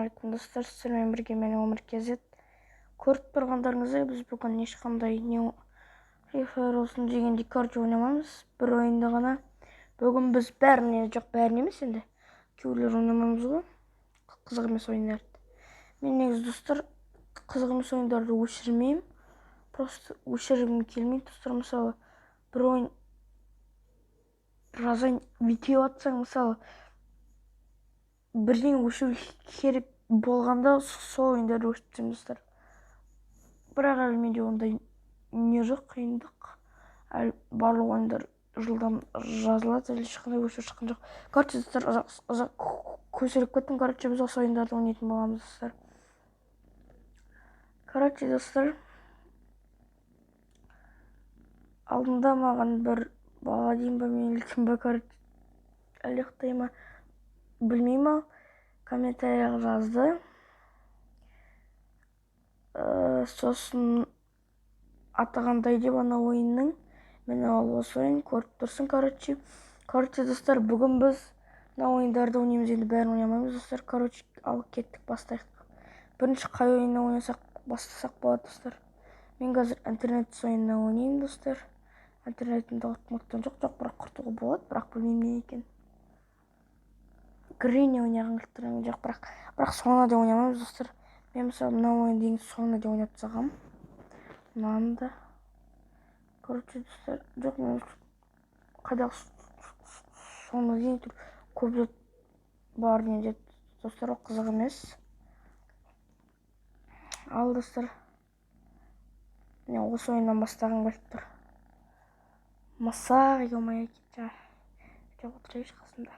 Ассалаумағалейкум, достар! Сіздермен бірге мен, Өмір KZ. Көріп тұрғандарыңыздай, біз бүгін ешқандай не Free Fire болсын дегендей, короче, ойнамаймыз. Бір ойынды ғана. Бүгін біз бәріне, жоқ, бәріне емес енді. Кейбіреулер ойнамаймыз ғой. Қызық емес ойындарды. Мен негізі, достар, қызық емес ойындарды өшірмеймін. Просто өшіргім келмейді, достар. Мысалы, бір ойын жазайын бүйтіп жатсаң, мысалы, бірдеңе өшіру керек болғанда, сол ойындарды өшіріп тастаймын, достар. Бірақ әлі менде ондай не жоқ, қиындық. Әлі барлық ойындар жылдам жазылады, әлі ешқандай өшіру шыққан жоқ. Короче, достар, ұзақ ұзақ көсіліп кеттім. Короче, біз осы ойындарды ойнайтын боламыз, достар. Короче, достар, алдында маған бір бала деймін ба, мен үлкен ба, короче, әлі ұйықтай ма, білмеймін, комментарийға жазды. Сосын аты қандай деп ана ойынның. Міне, ол осы ойын, көріп тұрсың, короче. Короче, достар, бүгін біз мына ойындарды ойнаймыз, енді бәрін ойнамаймыз, достар. Короче, ал кеттік, бастайық. Бірінші қай ойыннан ойнасақ, бастасақ болады, достар? Мен қазір интернет ойынынан ойнаймын, достар. Интернетімді құртқан жоқ, жоқ, бірақ құртуға болады, бірақ білмеймін не екенін. Гренни ойнағым келіп тұр, жоқ, бірақ соңына дейін ойнамаймыз, достар. Мен, мысалы, мына ойынды ең соңына дейін ойнап тастағанмын. Мынаны да. Короче, достар, жоқ, мен қайдағы соңына дейін көп зат бар не деп, достар, ол қызық емес. Ал, достар, мен осы ойыннан бастағым келіп тұр. Мысық, ё-моё, жоқ, отырайықшы қасымда.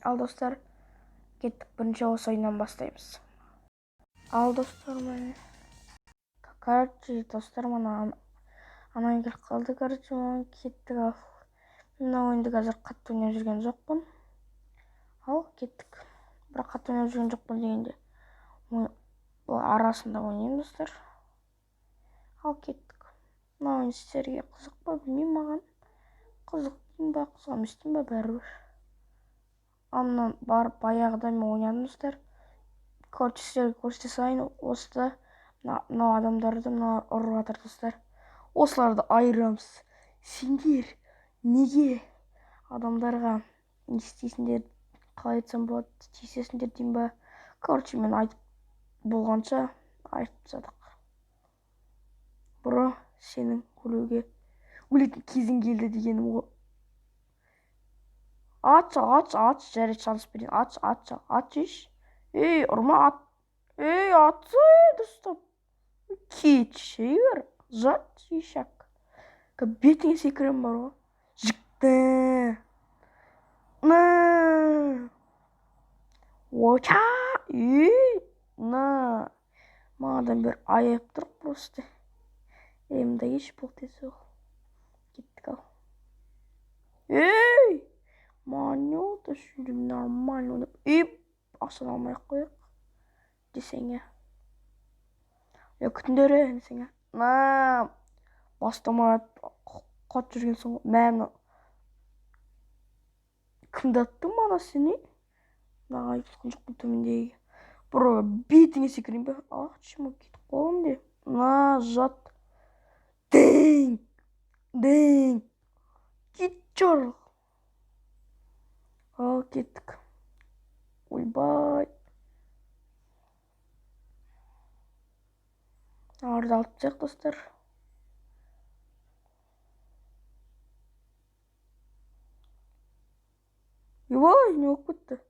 Ал, достар, кеттік, бірінші осы ойыннан бастаймыз. Ал, достар, міне. Короче, достар, мына анан келіп қалды, короче, кеттік. Ал, мына ойынды қазір қатты ойнап жүрген жоқпын. Ал, кеттік. Бірақ қатты ойнап жүрген жоқпын дегенде, бұл арасында ойнаймын, достар. Ал, кеттік. Мына ойын сіздерге қызық па, білмеймін, маған қызық деймін ба, қызық емес деймін ба, бәрібір. Ал мына бар баяғыда мен ойнадым, достар. Короче, сіздерге көрсете салайын. Осыда мынау адамдарды мыналар ұрып жатыр, достар. Осыларды айырамыз. Сендер неге адамдарға не істейсіңдер, қалай айтсам болады, тиісесіңдер деймін ба? Короче, мен айтып болғанша айтып тастадық. Бро, сенің өлуге өлетін кезің келді дегенім ғой. Атшы, атшы, атшы, жарайды, шанс берейін. Атшы, атшы, атшы, ей, ұрма, ат. Ей, атшы, дұрыстап. Кетші бер, жат, ишак. Бетіңе секірем бар ғой. Жікті. На. Оча. Ей, на. Мағадан бері аяп тұр просто. Ей, мында еш бол тез ол. Кеттік, ал. Ей! Маған не болды? Şimdi нормально ойнап. Ей, ақшаны алмай ақ қояйық. Десең, иә. Е, күтіңдер, е, десең, иә. На, бастамай қатып жүргенсің ғой. Мә, мына. Кімді аттың мана сен, е? Мынаған айтып жатқан жоқпын, төмендегіге. Бро, бетіңе секірейін бе? Ах, чмо, кетіп қалғым де. На, жат. Дэнг! Дэнг! Кет, чор. Ал, кеттік. Ойбай. Арды алып тастайық, достар. Ойбай, не болып кетті?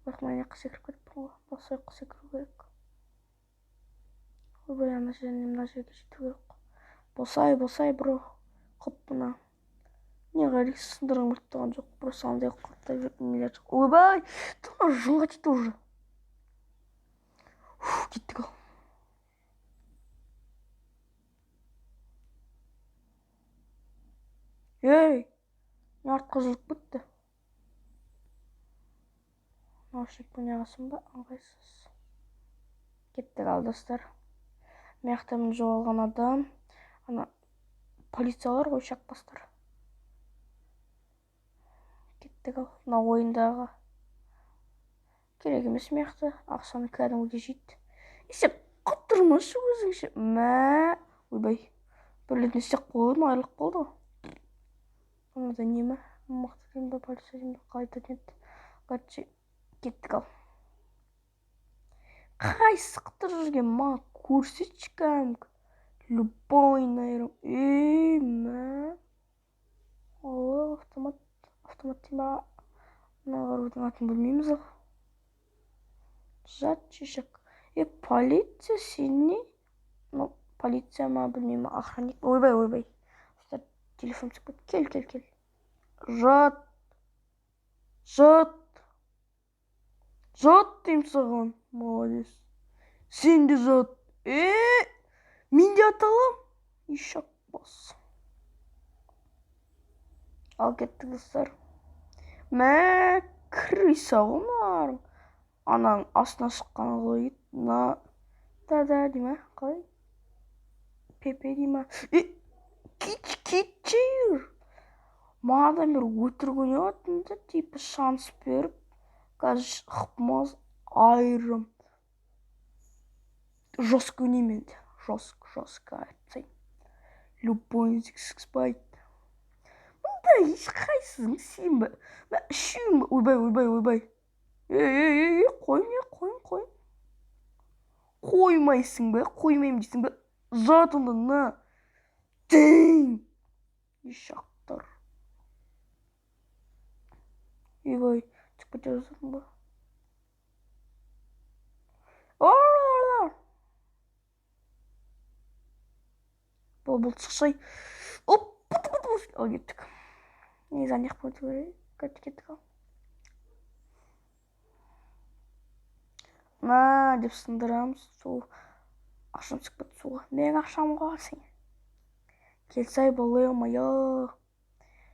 Бірақ мен ана жаққа секіріп кетіппін ғой. Осы жаққа секіру керек. Ойбай, ана жерден мына жерге жету керек. Босай, босай, бро. Қоп мына. Не қарай сындырғым келіп тұрған жоқ. Просто андай қатты нелер жоқ. Ойбай, жынға тиді уже. Фу, кеттік, ал. Ей, не артқа жылып кетті? Наушник ойнағансың ба? Ыңғайсыз. Кеттік, ал, достар. Мына жақта міне жоғалған адам. Ана полициялар ғой, шақпастар. Кеттік, ал. Мына ойындағы Керек емес мыяқты. Ақшаны кәдімгідей жейді. Е, сен құтырмашы өзіңше. Мә, ойбай. Бір рет не істеп қойдым, айырылып қалды ғой. Мынада не ма? Мықты деймін ба, полиция деймін ба, қалай айтатын еді. Короче, кеттік ал. Қайсы құтырып жүрген маған көрсетші кәдімгі. Любой наверное. Ей, мә. О, автомат. Автомат деймін ба? Мына қарудың атын білмейміз ал. Жат шешек. Е, полиция сен не? Ну, полиция ма, білмеймін, охранник. Ойбай, ойбай. Достар, телефон түсіп кетті. Кел, кел, кел. Жат. Жат. Жат деймін саған. Молодец. Сен де жат. Е, мен де ата аламын. Ишак бас. Ал кеттік, достар. Мә, крыса ғой мыналарың. Ананың астына шыққаны қалай еді? На, да да дей ма? Қалай? Пепе дей ма? Е, кет, кетші. Манадан бері өтірік ойнап да, типа шанс беріп, қазір хпмаз айырым. Жестко ойнаймын енді. Жестко, жестко айтсайын. Любой спайт. Мында ешқайсың сен бе? Мә, үшеуің бе? Ойбай, ойбай, ойбай. Ей, ей, ей, ей, қойм, е, қойм, қойм. Қоймайсың ба? Қоймаймын дейсің бе? Жат онда, на. Дың. Ишақтар. Ойбай, түсіп кете жаздадым ба? Бұл, бұл шықшай. Оп, бұт, бұт, бұт. Ал кеттік. Негізі ана жаққа өту керек. Кеттік, кеттік ал. На деп сындырамыз. Су. Ақшам түсіп кетті суға. Менің ақшам ғой сен. Келсай, балам, моя.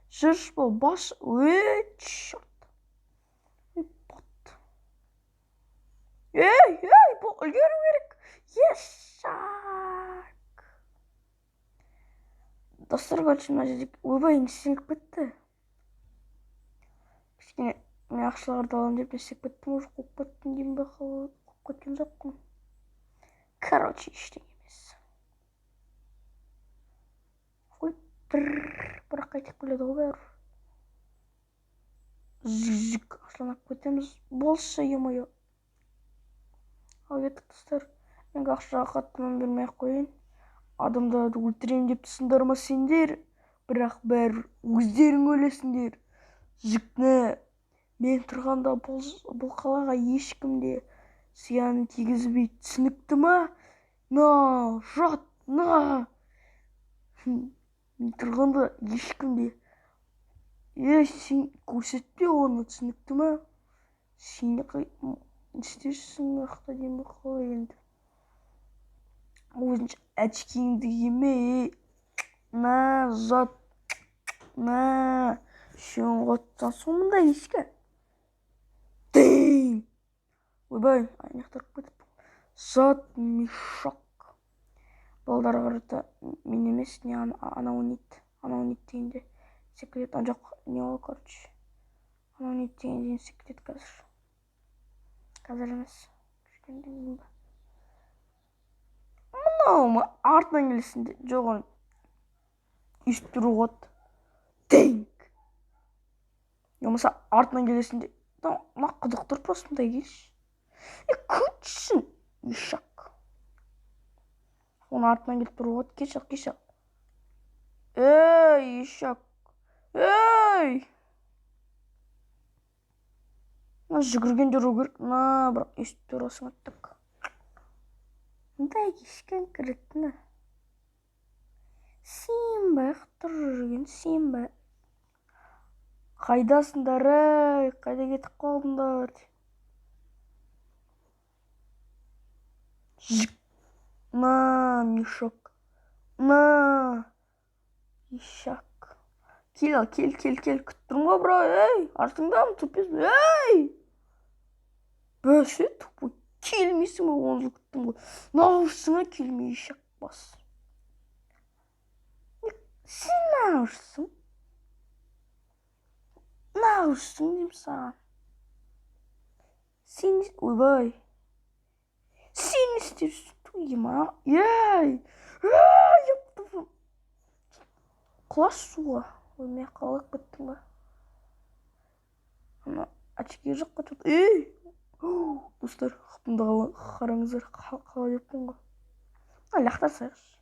Жүрші бұл бас. Ей, черт. Ей, бот. Ей, ей, бұл үлгеру керек. Ешак. Достар, короче, мына жерде ойбай, не істеліп кетті? Кішкене мен ақшаларды аламын деп не істеп кеттім, уже қуып кеттім деймін бе, қуып кеткен жоқпын. Короче, ештеңе емес. Ой, бір бірақ қайтып келеді ғой бәрібір. Зік, ақшаны алып кетеміз. Болшы, е-мое. Ал кеттік, достар. Мен ақшаға қатты мән бермей ақ қояйын. Адамдарды өлтіремін деп тұрсыңдар ма сендер? Бірақ бәрібір өздерің өлесіңдер. Жүкні мен тұрғанда бұл қалаға ешкім де зиянын тигізбейді. Түсінікті ма? На, жат, на. Мен тұрғанда ешкім де. Е, сен көрсетпе оны, түсінікті ма? Сен не істейсің жақта деймін бе, қалай енді? Өзінше очкиіңді киме, ей. На, жат. На. Үшеуін қотсан соң мында ешкі. Дың. Ойбай, аяқтарып кетіп. Жат, мешок. Балдар қарата мен емес, не анау ойнайды. Анау ойнайды дегенде істеп кетеді. А жоқ, не ол, короче. Анау ойнайды дегенде істеп кетеді қазір. Қазір емес. Кішкене дейін ба? Мынау ма? Артынан келесің де. Жоқ, оны өйстіп тұруға болады. Динг. Болмаса артынан келесің де. Мына құдық тұр просто, мындай келші. Е, күтшін, ишак. Оның артынан келіп тұруға болады. Кеш ал, кеш ал. Ей, ишак. Ей! Мына жүгіргенде ұру керек. На, бірақ өйстіп тұрасың аттық. Мындай кеш конкретно. Сен бе тұрып жүрген, сен бе? Қайдасыңдар, ей? Қайда кетіп қалдыңдар? Жік. На, мешок. На. Ишак. Кел ал, кел, кел, кел. Күтіп тұрмын ғой, бро. Ей, артыңдамын, тупец. Ей! Бәсе, тупой. Келмейсің бе, 10 жыл күттім ғой. Нағызсың, а, келмей, ишак бас. Сен нағызсың. Нағызсың деймін саған. Сен, ойбай, сен не істеп жүрсің, ема? Ей, ей, құлашы суға. Ой, мен қалап кеттім ба? Ана очки жоқ қой. Ей, достар, хпымды қараңыздар, қалай деппін ғой. Лақтыра салайықшы.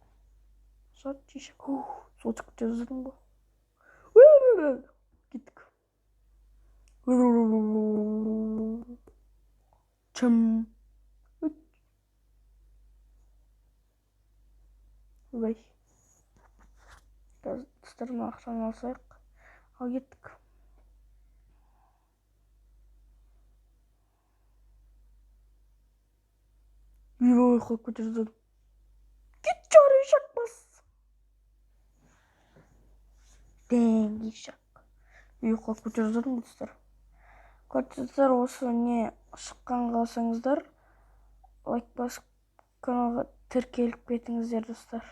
Жат. Суға түсіп кете жаздадым ғой. Кеттік. Чым. Ойбай. Қазір, достар, мына ақшаны алсайық. Ал кеттік. Ойбай, құлап кете жаздадым. Кет, ишак бас. Дәң, ишак. Үй, құлап кете жаздадым, достар. Короче, достар, осы не шыққан қалсаңыздар, лайк басып, каналға тіркеліп кетіңіздер, достар.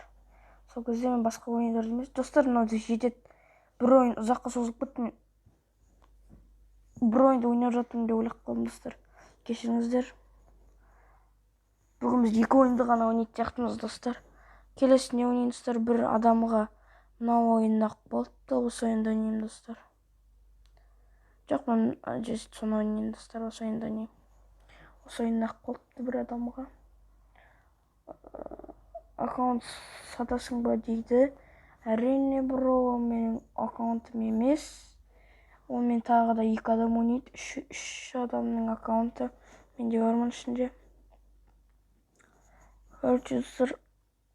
Сол кезде мен басқа ойындар емес. Достар, мынау жетеді. Бір ойын ұзаққа созылып кетті. Мен бір ойынды ойнап жатырмын деп ойлап қалдым, достар. Кешіріңіздер. Бүгін біз екі ойынды ғана ойнайтын сияқтымыз, достар. Келесі не ойнаймыз, достар? Бір адамға мынау ойын ақ болыпты, осы ойынды ойнаймын, достар. Жоқ, мен соны ойнаймын, достар, осы ойынды ойнаймын. Осы ойын ақ болыпты бір адамға. Аккаунт сатасың ба дейді. Әрине, бро, менің аккаунтым емес. Онымен тағы да екі адам ойнайды. Үш адамның аккаунты менде бар мұның ішінде. Короче, достар,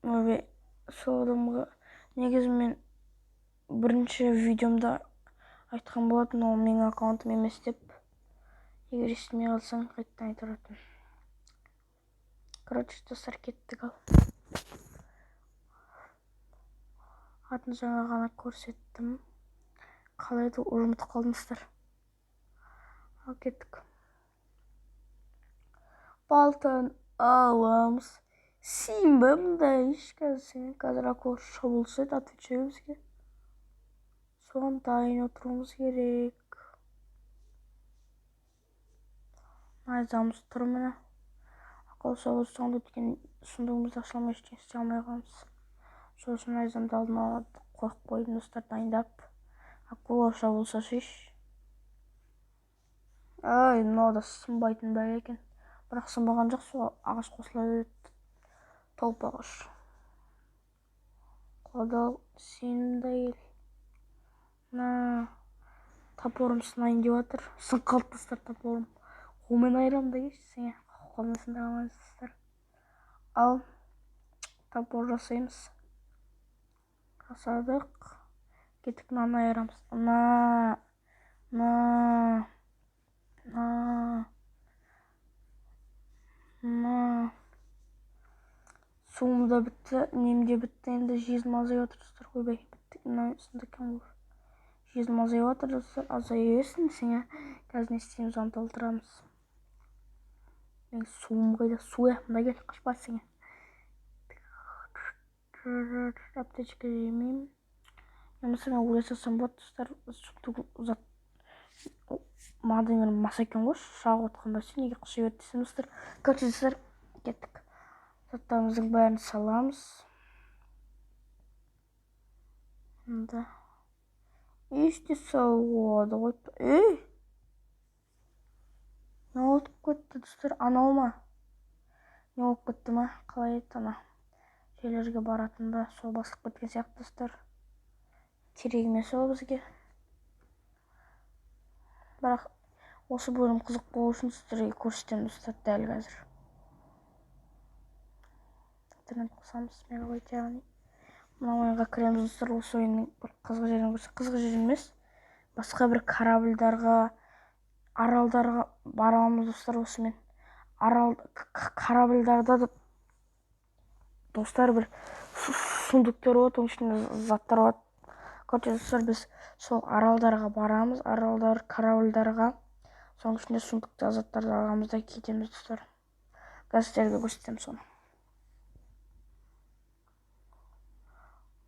ойбай, сол адамға негізі мен бірінші видеомда айтқан болатын, ол менің аккаунтым емес деп. Егер естімей қалсаң, қайтадан айтып. Короче, достар, кеттік ал. Атын жаңа ғана көрсеттім. Қалай еді, ұмытып қалдым, достар. Ал кеттік. Балтаны аламыз. Сен бе мындай еш? Қазір акула шабуылдаса, отвечаю бізге. Соған дайын отыруымыз керек. Найзамыз тұр міне. Акула шабуылдаса, өткен сундугымызды аша алмай, ештеңе істей алмай қаламыз. Сол үшін найзамды алдын ала қойып қойдым, достар, дайындап. Акула шабуылдаса шеш. Ай, мынау да сынбайтын бәле екен. Бірақ сынбаған жоқ, сол ағаш қосыла береді. Толып ағаш. Құлады, сен де кел. Мына топорым сынайын деп жатыр. Сынып қалды, достар, топорым. Қолмен айырамын да келші сен. Қолмен сындыра алмаймыз, достар. Ал топор жасаймыз. Жасадық. Кеттік, мынаны айырамыз. Мына, мына, мына, мына. Суым да бітті, нем де бітті, енді жезім азайып жатыр, достар. Ойбай, бітті. Мына сынды екен ғой. Жезім азайып жатыр, достар. Азая берсін сен. Қазір не істейміз, оны толтырамыз. Менің суым қайда? Су, е, мында кел, қашпа сен. Аптечка жемеймін. Болмаса мен өле салсам болады, достар. Суды зат маған маса екен ғой, шағып отқан бәсе, неге қыша берді десем, достар. Короче, достар, кеттік. Заттарымыздың бәрін саламыз. Мында. Есте салуға болады ғой. Ей! Не болып кетті, достар? Анау ма? Не болып кетті ма? Қалай еді ана? Жерлерге баратын ба? Сол басылып кеткен сияқты, достар. Керек емес ол бізге. Бірақ осы бөлім қызық болу үшін сіздерге көрсетемін, достар, дәл қазір. Интернет қосамыз, мегабайт, яғни. Мына ойынға кіреміз, достар. Осы ойынның бір қызық жерін көрсек, қызық жер емес, басқа бір корабльдарға, аралдарға бара аламыз, достар, осымен. Арал корабльдарда да, достар, бір сундуктар болады, оның ішінде заттар болады. Короче, достар, біз сол аралдарға барамыз, аралдар, корабльдарға, соның ішінде сундукта заттарды аламыз да кетеміз, достар. Қазір сіздерге көрсетемін соны.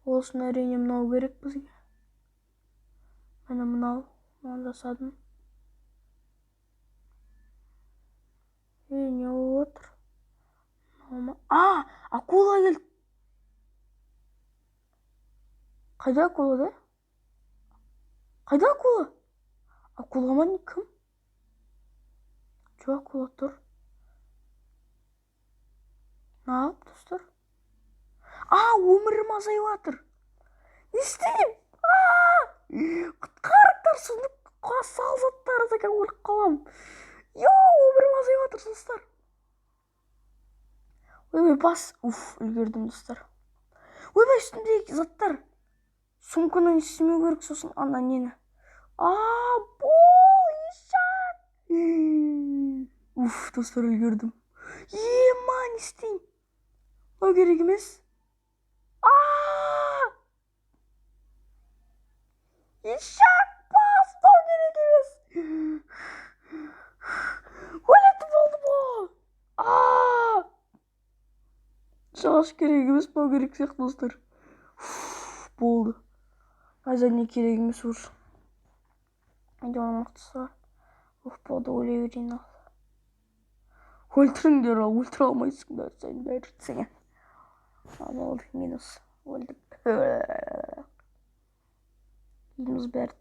Ол үшін әрине мынау керек бізге. Міне мынау, мынаны жасадым. Акула келді. Қайда акула да? Қайда акула? Акула ма кім? Жоқ, акула тұр. Неғып, достар? А, өмірім азайып жатыр. Не істеймін? Құтқарыңдар, сундукқа сал заттарды, өліп қаламын. Йо, өмірім азайып жатыр, достар. Ойбай, бас. Уф, үлгердім, достар. Ойбай, үстімдегі заттар. Сумканы не істемеу керек сосын, ана нені. А, бол, ешак. Уф, достар, үлгердім. Ема, не істеймін? Мынау керек емес. Ешак, бас, мынау керек емес. Өлетін болды бұл. Шаш керек емес, мынау керек сияқты, достар. Болды. Найза не керек емес уже. Менде оның мықтысы бар. Уф, болды, өле берейін ал. Өлтіріңдер ал, өлтіре алмайсыңдар сендер. Болды, минус. Өлдік. Үйіміз бәрі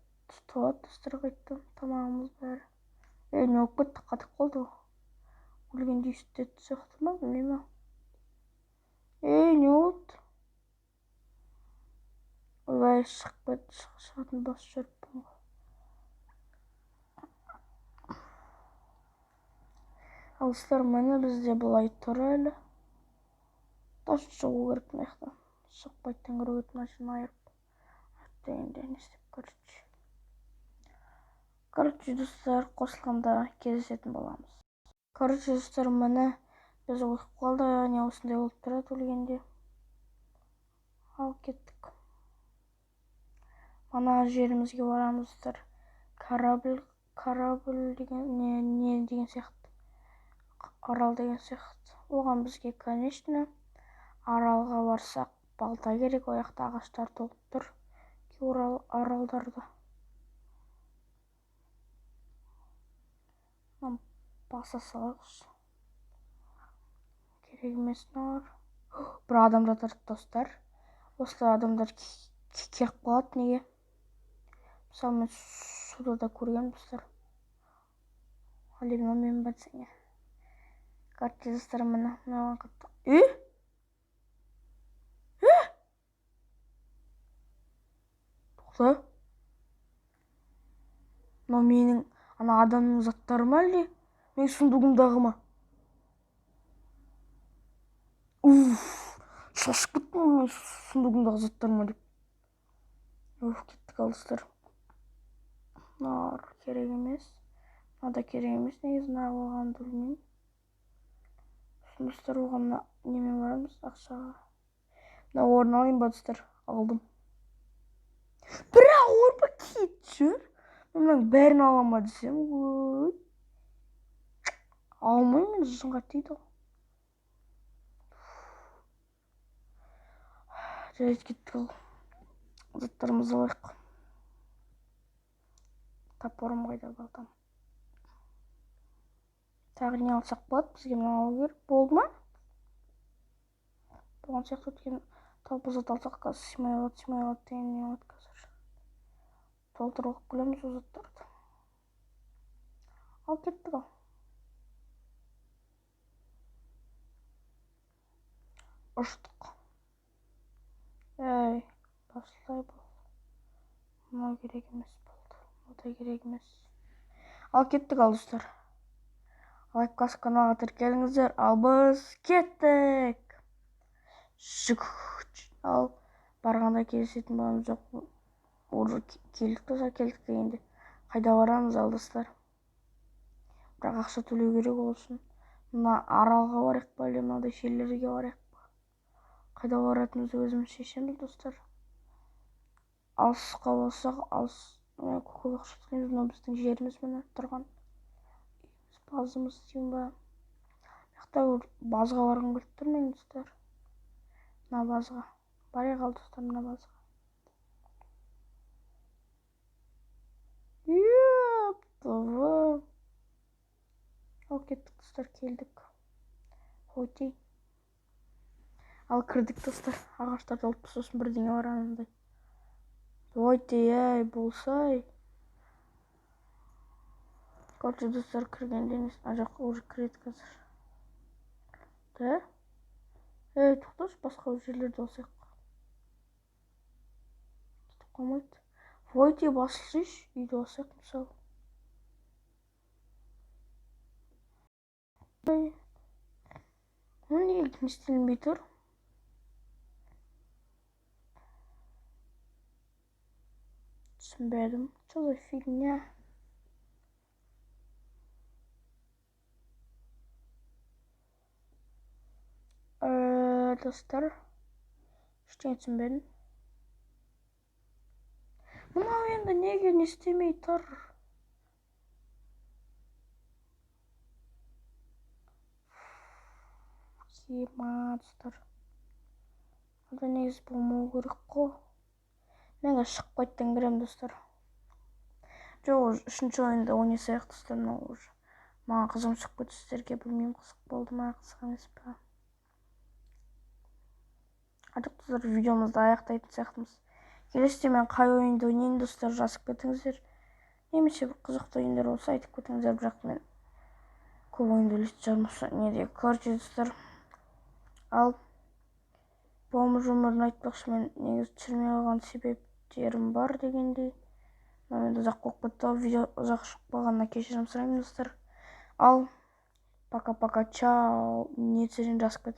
толады, достар, қайттан. Тамағымыз бәрі. Ей, не болып кетті? Қатып қалды ғой. Өлгенде өйстетін сияқты ма, білмеймін. Ей, не болды? Ойбай, шығып кетті, шығатын басып жіберіппін ғой. Ал достар, міне бізде былай тұр әлі. Тас шығу керек мына жақтан. Шығып қайтадан кіру керек мына жерін айырып. Дегенде не істеп, короче. Короче, достар, қосылғанда кездесетін боламыз. Короче, достар, міне біз өліп қалдық, яғни осындай болып тұрады өлгенде. Ал кеттік. Ана жерімізге барамыз, достар. Корабль, корабль деген не деген сияқты. Арал деген сияқты. Оған бізге, конечно, аралға барсақ балта керек, ол жақта ағаштар толып тұр. Аралдарда. Баса салайықшы. Керек емес мыналар. Бір адам жатыр, достар. Осылай адамдар келіп қалады неге? Мысалы, мен суда да көргенмін, достар. Әлде мынау мен ба десең. Короче, достар, міне мынаған қатты. Е? Е? Тоқта. Мынау менің ана адамның заттары ма әлде? Менің сундугымдағы ма? Уф, шошып кеттім мен сундугымдағы заттар ма деп. Уф, кеттік ал, достар. Мыналар керек емес. Мына да керек емес, негізі неғып алғанымды білмеймін. Сосын, достар, оған мына немен барамыз, ақшаға. Мына орын алайын ба, достар? Алдым. Бірақ орын ба кетші. Жүр. Мен мынаның бәрін аламын ба десем, ой. Алмаймын мен, жынға тиді ғой. Жарайды, кеттік ал. Заттарымызды алайық. Топорым қайда, балтам? Тағы не алсақ болады? Бізге мынау алу керек. Болды ма? Болған сияқты, өткен толпы зат алсақ қазір сыймай қалады, сыймай қалады деген не болады қазір. Толтырып алып келеміз ол заттарды. Ал кеттік ал. Ұштық. Ей, басылай бол. Мынау керек емес болды. Мынау да керек емес. Ал кеттік ал, достар. Лайк басып каналға тіркеліңіздер. Ал біз кеттік. Жүк. Ал барғанда кездесетін боламыз. Жоқ, уже келдік, достар, келдік дегенде. Қайда барамыз ал, достар? Бірақ ақша төлеу керек ол үшін. Мына аралға барайық па, әлде мынадай жерлерге барайық па? Қайда баратынымызды өзіміз шешеміз, достар. Алысқа болсақ, алыс, көп ақша төлейміз. Мынау біздің жеріміз, міне тұрған. Базымыз деймін ба? Мына жақта базға барғым келіп тұр менің, достар. Мына базға. Барайық ал, достар, мына базға. Еп, ал кеттік, достар, келдік. Хотей. Ал кірдік, достар. Ағаштарды алып, сосын бірдеңе бар анандай. Давайте, ей, болсай. Короче, достар, кіргенде а жоқ, уже кіреді қазір. Да? Ей, тоқташы, басқа жерлерді алсақ. Кетіп қалмайды. Войти басылсайшы, үйді алсақ мысалы. Мұны неге не істелінбей тұр? Түсінбедім. Что за фигня? Достар, ештеңе түсінбедім. Мынау енді неге не істемей тұр? Ема, достар. Онда негізі болмау керек қой. Мен қазір шығып қайтадан кіремін, достар. Жоқ, уже үшінші ойынды ойнай салайық, достар. Мынау уже маған қызығым шығып кетті, сіздерге білмеймін, қызық болды ма, қызық емес па. Артық, достар, видеомызды аяқтайтын сияқтымыз. Келесіде мен қай ойынды ойнайын, достар, жазып кетіңіздер. Немесе бір қызықты ойындар болса айтып кетіңіздер, бірақ мен көп ойынды ойлайтын шығармын осы неде. Короче, достар, ал бомж өмірін айтпақшы, мен негізі түсірмей қалған себептерім бар дегендей. Мынау енді ұзақ болып кетті, видео ұзақ шығып қалғанына кешірім сұраймын, достар. Ал пока-пока, чао. Не түсірейін, жазып кетіңіздер.